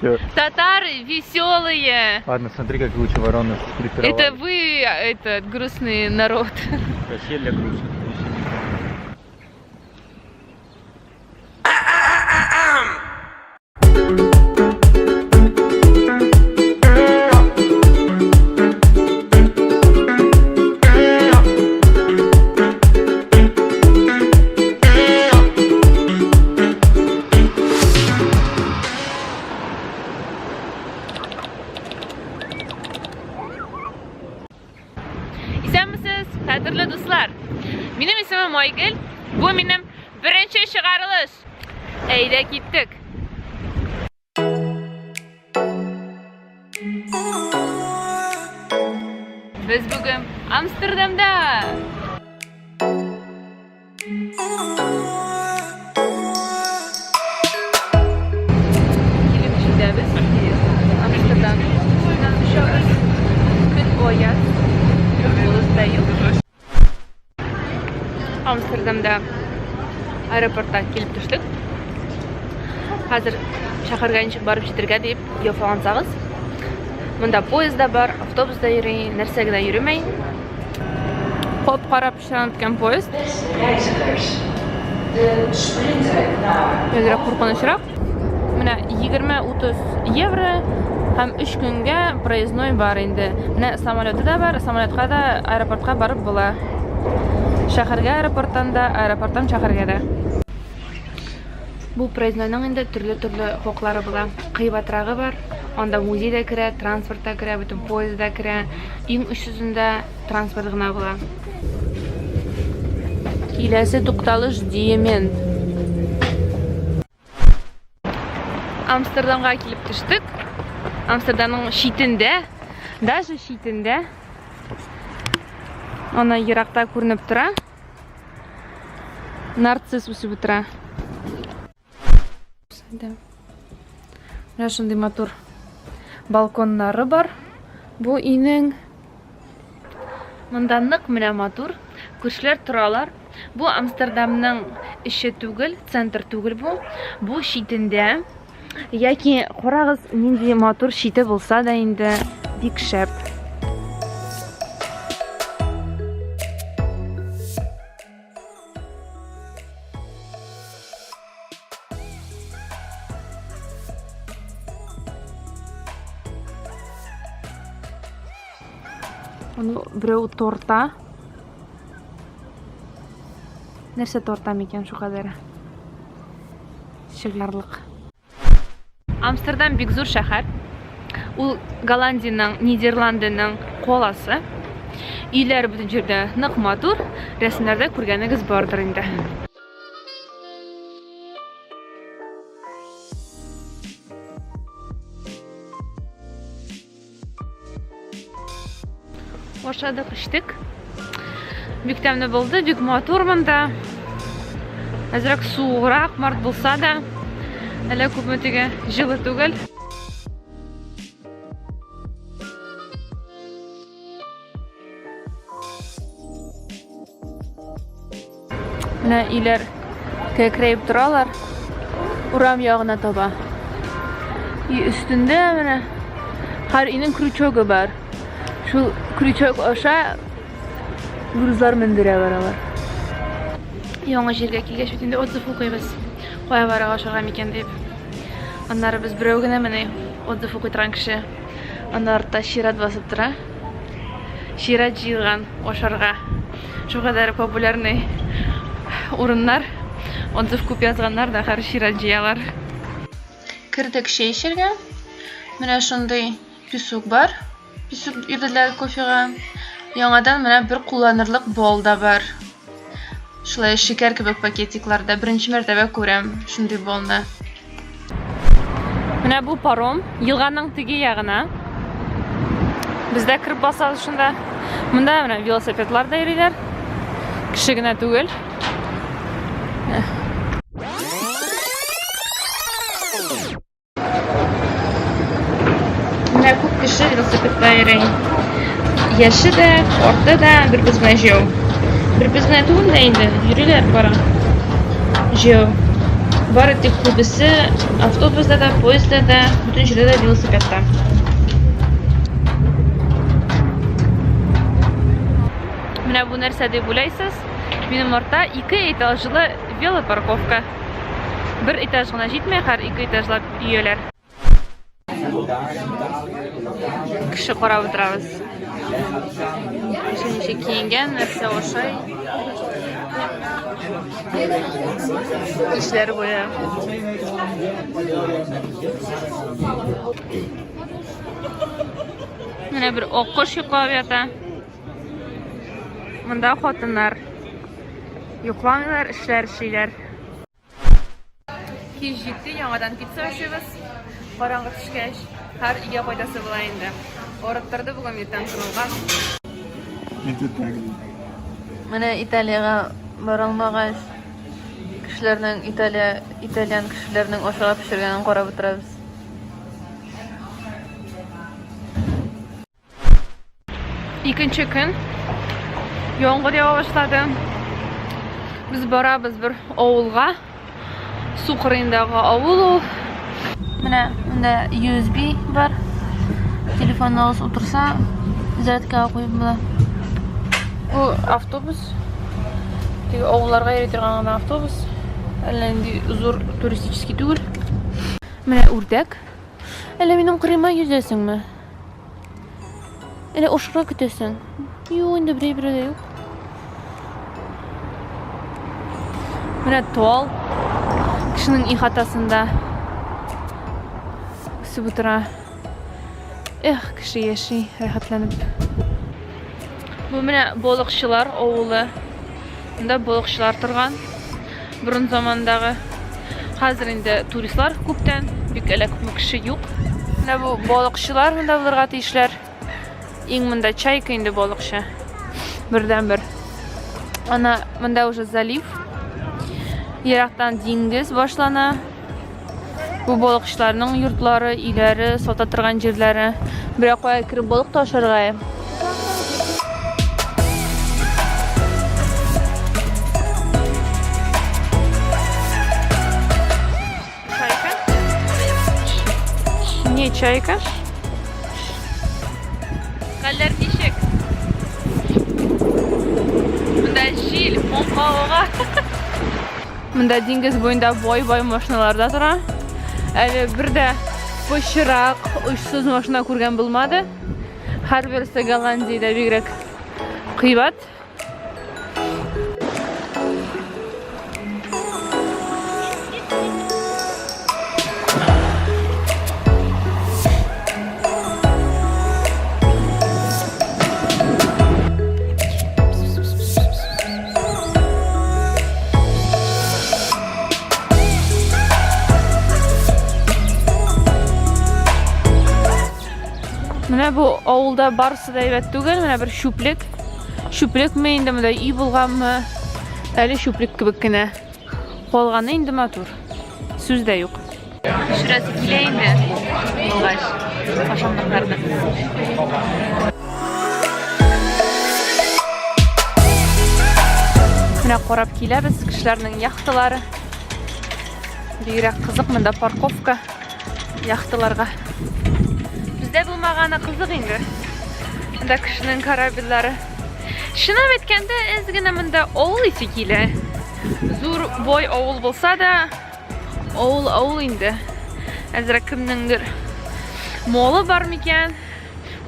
Все. Татары веселые. Ладно, смотри, как лучше вороны сдрессировали. Это вы, этот грустный народ. Россия для грустных. Исәнмесез, кадерле дуслар. Минем исемем Айгөл. Бу минем беренче чыгарылыш. Әйдә киттек. Без бүген Амстердамда. Килеп җитәбез. Амстердам. Төшәбез. Көн аяз. Болыт та юк. Амстердамда аэропортта килеп төштек. Хәзер шәһәргә ничек барып җитәргә дип яфалансагыз, монда поезд да бар, автобус да йөри, нәрсә генә йөремәй. Кап-кара пычранып беткән поезд. Әзрәк куркынычрак. Менә 20-30 евро һәм 3 көнгә проездной бар инде. Менә самолеты да бар, самолетка да аэропортка барып була. Шәһәргә аэропорттан да, аэропорттан шәһәргә дә. Бу проезднойның инде төрле-төрле хаклары була. Кыйбатрагы бар, анда музей да керә, транспорт та керә, бөтен поезд да керә. Иң очсызында транспорт гына була. Киләсе тукталыш Диемен. Амстердамга килеп төштек. Амстердамның читендә, даже читендә. Ана еракта күренеп тора. Нарцисс үсеп утыра. Менә шундый матур балконнары бар. Бу өйнең монда нык менә матур. Күршеләр торалар. Бу Амстердамның эче түгел, центр түгел бу. Бу читендә. Яки карагыз, нинди матур чите булса да инде бик шәп. Аны берәү торта. Нәрсә торта микән шу кадәр? Чыгарлык. Амстердам бик зур шәһәр. Ул Голландиянең, Нидерландының каласы. Өйләр бөтен җирдә нык матур. Рәсемнәрдә күргәнегез бардыр инде. Ашадык, эчтек. Бик тәмле булды, бик матур монда. Әзрәк суыграк, март булса да, әллә күпме теге җылы түгел. Менә өйләр кәкрәеп торалар. Урам ягына таба. Өй өстендә менә һәр өйнең крючогы бар. Шул крючок аша грузлар мендерә баралар. Яңа җиргә килгәч бит инде отзыв укыйбыз. Кая барырга ашарга микән дип. Аннары без берәү генә менә отзыв укый торган кеше. Анда артта чират басып тора. Чират җыелган ашарга. Шулкадәр популярный урыннар. Отзыв күп язганнар да хәр чират җыялар. Кердек чәй эчәргә. Менә шундый песок бар. Песок бирделәр кофега. Яңадан менә бер кулланырлык бал да бар. Шулай шикәр кебек пакетикларда. Беренче мәртәбә күрәм шундый балны. Менә бу паром елганың теге ягына. Без дә кереп басабыз шунда. Монда менә велосипедлар да йөриләр. Кеше генә түгел. Менә күп кеше велосипедта йөри. Яше дә, карты да, бер без генә җәяү. Бер без генә түгел дә инде, йөриләр бара. Җәяү. Бары тик күбесе автобуста да, поездда да, бөтен җирдә дә велосипедта. Менә бу нәрсә дип уйлайсыз? Минем артта ике этажлы велопарковка. Бер этаж гына җитми, һәр ике этажлап өяләр. Кеше карап утырабыз. Кеше ничек киенгән, нәрсә ашый. Кичләр буе. Менә бер аккош йоклап ята. Монда хатыннар йокламыйлар, эшләр эшлиләр. Кич җитте, яңадан пицца ашыйбыз. Караңгы төшкәч, һәр өйгә кайтасы була инде. Арыттырды бүген иртән торылган. Это так. Менә Италиягә бара алмагач, кешеләрнең Италия, итальян кешеләрнең ашарга пешергәнен карап утырабыз. Икенче көн. Яңгыр ява башлады. Без барабыз бер авылга. Су кырыендагы авыл ул. Менә монда USB бар. Телефоныгыз утырса, зарядкага куеп була. Бу автобус. Теге авылларга йөри торган гына автобус. Әллә нинди зур туристический түгел. Менә үрдәк. Әллә минем кырыйма йөзәсеңме? Әле ашарга көтәсең. Юк, инде берәй берәй дә юк. Менә тол. Кешенең ихатасында үсеп утыра. Эх, кеше яши, рәхәтләнеп. Бу менә балыкчылар авылы. Монда балыкчылар торган. Борын замандагы. Хәзер инде туристлар күптән, бик әле күпме кеше юк. Менә бу балыкчылар монда булырга тиешләр. Иң монда чайка инде балыкчы. Бердән бер. Ана монда уже залив. Ерактан диңгез башлана. Бу балыкчыларның йортлары, өйләре, сата торган җирләре. Берәр кая кереп балык та ашарга. Чайка? Не чайка? Хәлләр ничек? Монда җил, уңга уга. Монда диңгез буенда бай-бай машиналар да тора. Әле бер дә пычрак, очсыз машина күргән булмады. Һәрберсе Голландиядә бигрәк кыйбат. Менә бу авылда барысы да әйбәт түгел, менә бер чүплек. Чүплекме инде монда өй булганмы? Әле чүплек кебек кенә. Калганы инде матур. Сүз дә юк. Төшерәсе килә инде булгач ашамлыкларны. Менә карап киләбез кешеләрнең яхталары. Бигрәк кызык монда парковка яхталарга. Бездә булмаганы кызык инде. Монда кешенең корабльләре. Чынлап әйткәндә, әз генә монда авыл исе килә. Зур бай авыл булса да, Авыл авыл инде. Әзрәк кемнеңдер малы бар микән?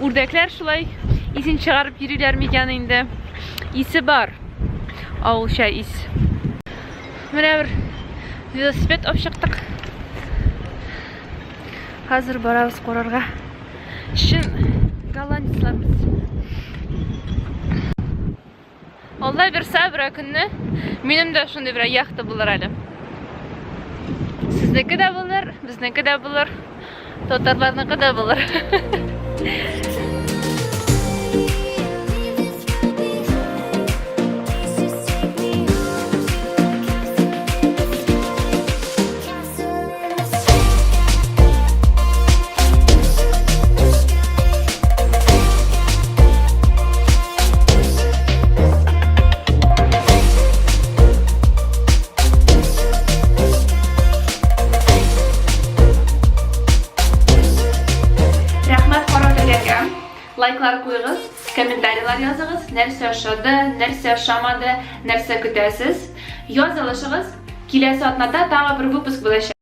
Үрдәкләр шулай исен чыгарып йөриләр микән инде? Исе бар. Авылча ис. Менә бер велосипед алып чыктык. Хәзер барабыз карарга. Чын голландецлар без. Алла бирсә, берәр көнне минем дә шундый бер яхта булыр әле. Сезнеке дә булыр, безнеке дә булыр, татарларныкы да булыр. Лайклар куйгыз, комментарийлар языгыз, нәрсә ошады, нәрсә ошамады, нәрсә көтәсез. Язылышыгыз. Киләсе атнада тагы бер выпуск булачак.